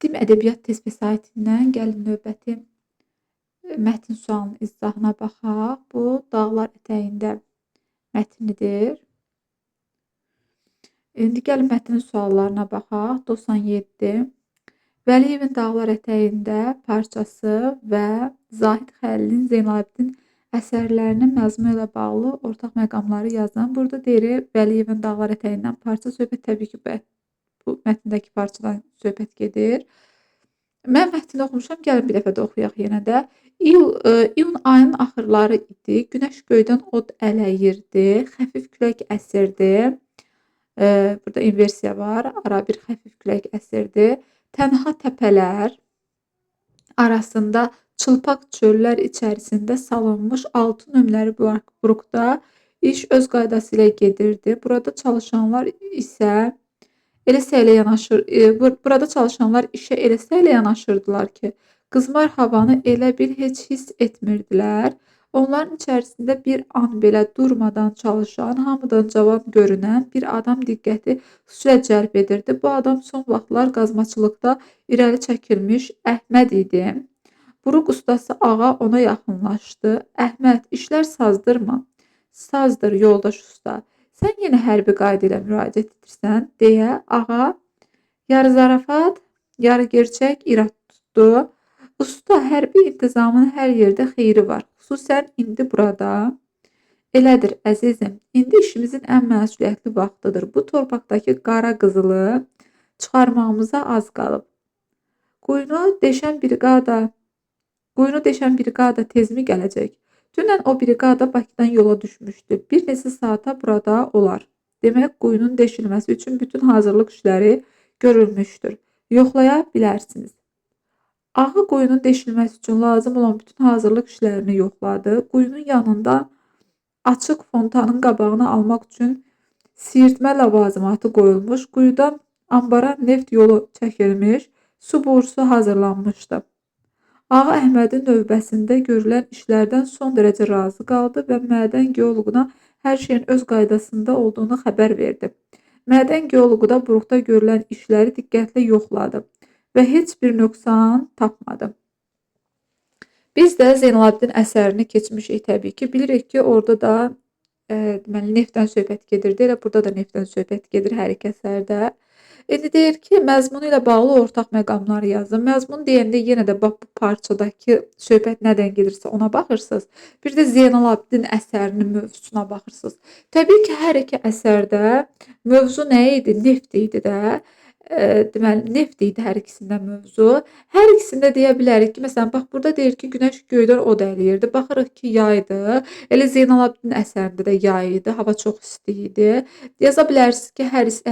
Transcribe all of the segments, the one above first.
Dim ədəbiyyat test vəsaitindən gəlin növbəti mətn sualının izahına baxaq. Bu Dağlar ətəyində mətnidir. İndi gəlin mətnin suallarına baxaq. 97. Vəliyevin Dağlar ətəyində parçası və Zahid Xəlilin Zeynalabdin əsərlərinin məzmunu ilə bağlı ortaq məqamları yazın. Burada deyir Vəliyevin Dağlar ətəyindən parça, söhbət təbii ki, bu mətndəki parçadan söhbət gedir. Mən mətni oxumuşam, gəlin bir dəfə də oxuyaq yenə də. İyun ayının axırları idi. Günəş göydən od ələyirdi. Xəfif külək əsirdi. Burada inversiya var. Ara bir xəfif külək əsirdi. Tənha təpələr arasında çılpaq çöllər içərisində salınmış 6 nömrəli buruqda iş öz qaydası ilə gedirdi. Burada çalışanlar isə elə səylə yanaşır. Burada çalışanlar işə elə səylə yanaşırdılar ki, qızmar havanı elə bil heç hiss etmirdilər. Onların içərisində bir an belə durmadan çalışan, hamıdan cavan görünən bir adam diqqəti xüsusilə cəlb edirdi. Bu adam son vaxtlar qazmaçılıqda irəli çəkilmiş Əhməd idi. Buruq ustası ağa ona yaxınlaşdı. Əhməd, işlər sazdırmı? Sazdır, yoldaş usta. Sən yenə hərbi qayda ilə müraciət edirsən, deyə ağa yarı zarafat, yarı gerçək irad tutdu. Usta, hərbi intizamın hər yerdə xeyri var. Xüsusən indi burada. Elədir, əzizim. İndi işimizin ən məsuliyyətli vaxtıdır. Bu torpaqdakı qara qızılı çıxarmağımıza az qalıb. Quyunu deşən briqada tezmi gələcək? Dünən o briqada Bakıdan yola düşmüşdü. Bir neçə saata burada olar. Demək, quyunun deşilməsi üçün bütün hazırlıq işləri görülmüşdür. Yoxlaya bilərsiniz. Ağa quyunun deşilməsi üçün lazım olan bütün hazırlıq işlərini yoxladı. Quyunun yanında açıq fontanın qabağını almaq üçün siyirtmə ləvazimatı qoyulmuş, quyudan ambara neft yolu çəkilmiş, su borusu hazırlanmışdı. Ağa Əhmədin növbəsində görülən işlərdən son dərəcə razı qaldı və mədən geoloquna hər şeyin öz qaydasında olduğunu xəbər verdi. Mədən geoloqu da buruqda görülən işləri diqqətlə yoxladı və heç bir nöqsan tapmadı. Biz də Zeynalabdin əsərini keçmişik təbii ki. Bilirik ki, orada da deməli, neftdən söhbət gedirdi. Elə burada da neftdən söhbət gedir hər iki əsərdə. İndi deyir ki, məzmunu ilə bağlı ortaq məqamları yazın. Məzmun deyəndə yenə də bax bu parçadakı söhbət nədən gedirsə ona baxırsınız. Bir də Zeynalabdin əsərinin mövzusuna baxırsınız. Təbii ki, hər iki əsərdə mövzu nə idi? Neft idi də. Deməli, neft idi hər ikisində mövzu. Hər ikisində deyə bilərik ki, məsələn, bax burada deyir ki, günəş göydən od ələyirdi. Baxırıq ki, yaydı. Elə Zeynalabdin əsərində də yay idi. Hava çox isti idi. Yaza bilərsiniz ki,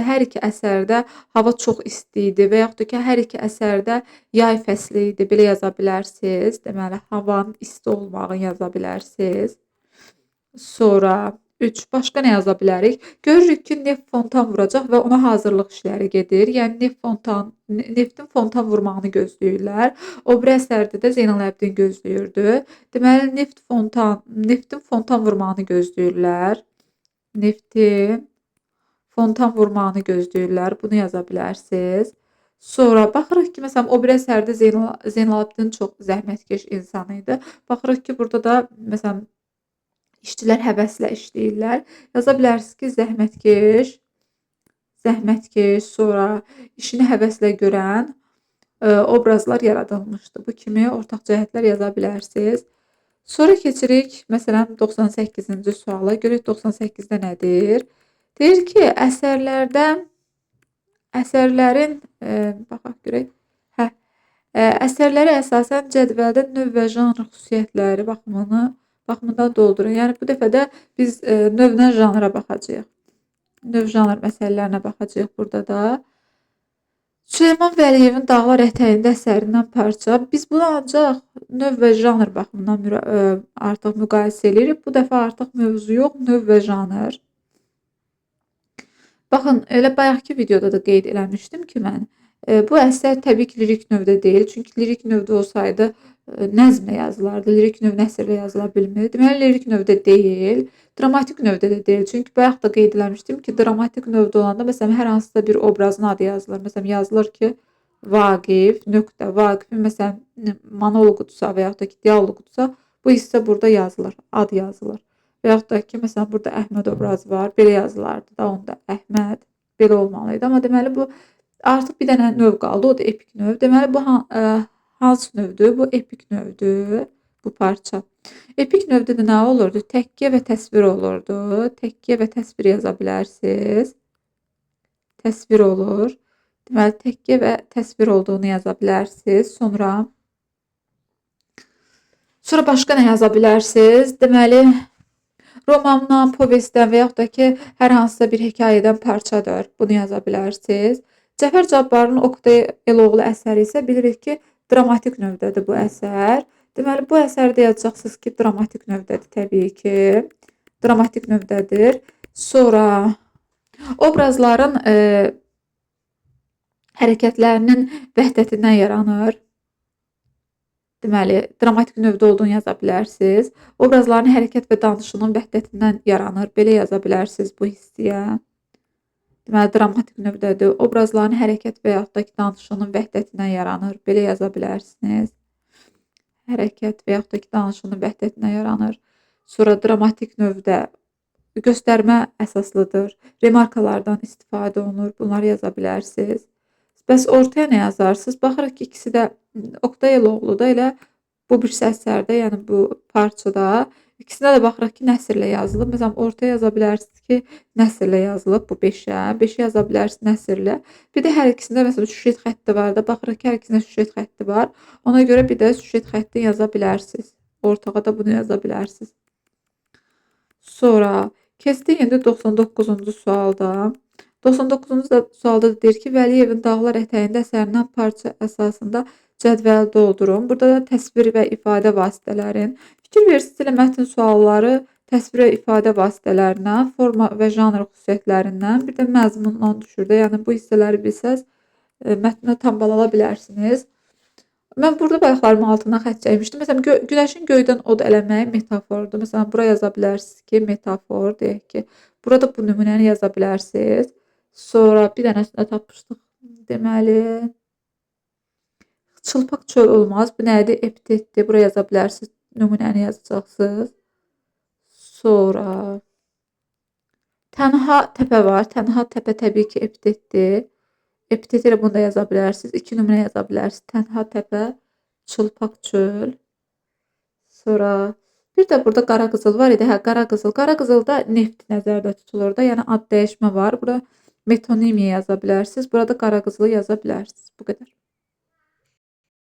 hər iki əsərdə hava çox isti idi və yaxud da ki, hər iki əsərdə yay fəsli idi. Belə yaza bilərsiniz. Deməli, havanın isti olmağını yaza bilərsiniz. Sonra 3. Başqa nə yaza bilərik? Görürük ki, neft fontan vuracaq və ona hazırlıq işləri gedir. Yəni, neftin fontan vurmağını gözləyirlər. O biri əsərdə də Zeynalabdin gözləyirdi. Deməli, neftin fontan vurmağını gözləyirlər. Neftin fontan vurmağını gözləyirlər. Bunu yaza bilərsiniz. Sonra baxırıq ki, məsələn, o biri əsərdə Zeynalabdin çox zəhmətkeş insan idi. Baxırıq ki, burada da, məsələn, işçilər həvəslə işləyirlər. Yaza bilərsiniz ki, zəhmətkeş, sonra işini həvəslə görən obrazlar yaradılmışdı. Bu kimi ortaq cəhətlər yaza bilərsiniz. Sonra keçirik, məsələn, 98-ci suala. Görək 98-də nədir? Deyir ki, baxaq görək. Əsərlərə əsasən cədvəldə növ və janr xüsusiyyətləri baxımından doldurun. Yəni, bu dəfə də biz növdən janra baxacağıq. Növ janr məsələlərinə baxacağıq burada da. Süleyman Vəliyevin Dağlar ətəyində əsərindən parça. Biz bunu ancaq növ və janr baxımından artıq müqayisə edirik. Bu dəfə artıq mövzu yox, növ və janr. Baxın, elə bayaqki videoda da qeyd eləmişdim ki, mən bu əsər təbii ki, lirik növdə deyil. Çünki lirik növdə olsaydı nəzmlə yazılardı. Lirik növ nəsrlə yazıla bilmir. Deməli, lirik növdə deyil, dramatik növdə də deyil. Çünki bayaq da qeyd eləmişdim ki, dramatik növdə olanda, məsələn, hər hansısa bir obrazın adı yazılır. Məsələn, yazılır ki, Vaqif, nöqtə, Vaqifin məsələn monoloqudursa və yaxud da ki, dialoqudursa, bu hissə burada yazılır, ad yazılır. Və yaxud da ki, məsələn burada Əhməd obrazı var, belə yazılardı da onda Əhməd belə olmalı idi. Amma deməli bu artıq bir dənə növ qaldı, o da epik növ. Deməli bu hansı növdür? Bu epik növdür, bu parça. Epik növdə də nə olurdu? Təkkiyə və təsvir olurdu. Təkkiyə və təsvir yaza bilərsiniz. Təsvir olur. Deməli, təkkiyə və təsvir olduğunu yaza bilərsiniz. Sonra başqa nə yaza bilərsiniz? Deməli, romandan, povestdən və yaxud da ki, hər hansısa bir hekayədən parçadır. Bunu yaza bilərsiniz. Cəfər Cabbarlının Oqtay Eloğlu əsəri isə bilirik ki, dramatik növdədir bu əsər. Deməli, bu əsərdə yazacaqsınız ki, dramatik növdədir təbii ki. Dramatik növdədir. Sonra obrazların hərəkətlərinin vəhdətindən yaranır. Deməli, dramatik növdə olduğunu yaza bilərsiniz. Obrazların hərəkət və danışığının vəhdətindən yaranır. Belə yaza bilərsiniz bu hissəyə. Deməli, dramatik növdədir. Obrazların hərəkət və yaxud da ki, danışığının vəhdətindən yaranır. Belə yaza bilərsiniz. Hərəkət və yaxud da ki, danışığının vəhdətindən yaranır. Sonra dramatik növdə göstərmə əsaslıdır. Remarkalardan istifadə olunur. Bunları yaza bilərsiniz. Bəs ortaya nə yazarsınız? Baxırıq ki, ikisi də Oqtay Eloğlu da elə bu birisi əsərdə, yəni bu parçada İkisinə də baxırıq ki, nəsrlə yazılıb. Məsələn, ortaya yaza bilərsiniz ki, nəsrlə yazılıb bu 5-ə. 5-i yaza bilərsiniz nəsrlə. Bir də hər ikisində məsələn süjet xətti var da. Baxırıq ki, hər ikisində süjet xətti var. Ona görə bir də süjet xətti yaza bilərsiniz. Ortağa da bunu yaza bilərsiniz. Sonra keçdik indi 99-cu sualda. 99-cu sualda da deyir ki, Vəliyevin Dağlar ətəyində əsərindən parça əsasında cədvəli doldurun. Burada da təsvir və ifadə vasitələrin. Fikir verirsiniz, elə mətn sualları təsvir və ifadə vasitələrindən, forma və janr xüsusiyyətlərindən, bir də məzmundan düşür də. Yəni bu hissələri bilsəz, mətnə tam bal ala bilərsiniz. Mən burada bayaqlarımın altından xətt çəkmişdim. Məsələn, günəşin göydən od eləməyi metafordur. Məsələn, bura yaza bilərsiniz ki, metafor deyək ki. Burada bu nümunəni yaza bilərsiniz. Sonra bir dənəsində tapmışdıq. Deməli, çılpaq çöl olmaz. Bu nədir? Epitetdir. Bura yaza bilərsiniz. Nümunəni yazacaqsınız. Sonra tənha təpə var. Tənha təpə təbii ki, epitetdir. Epitet ilə bunu da yaza bilərsiniz. İki nümunə yaza bilərsiniz. Tənha təpə, çılpaq çöl. Sonra bir də burada qara qızıl var idi. Hə, qara qızıl. Qara qızılda neft nəzərdə tutulur da. Yəni ad dəyişmə var. Burada metonimiya yaza bilərsiniz. Burada qara qızılı yaza bilərsiniz. Bu qədər.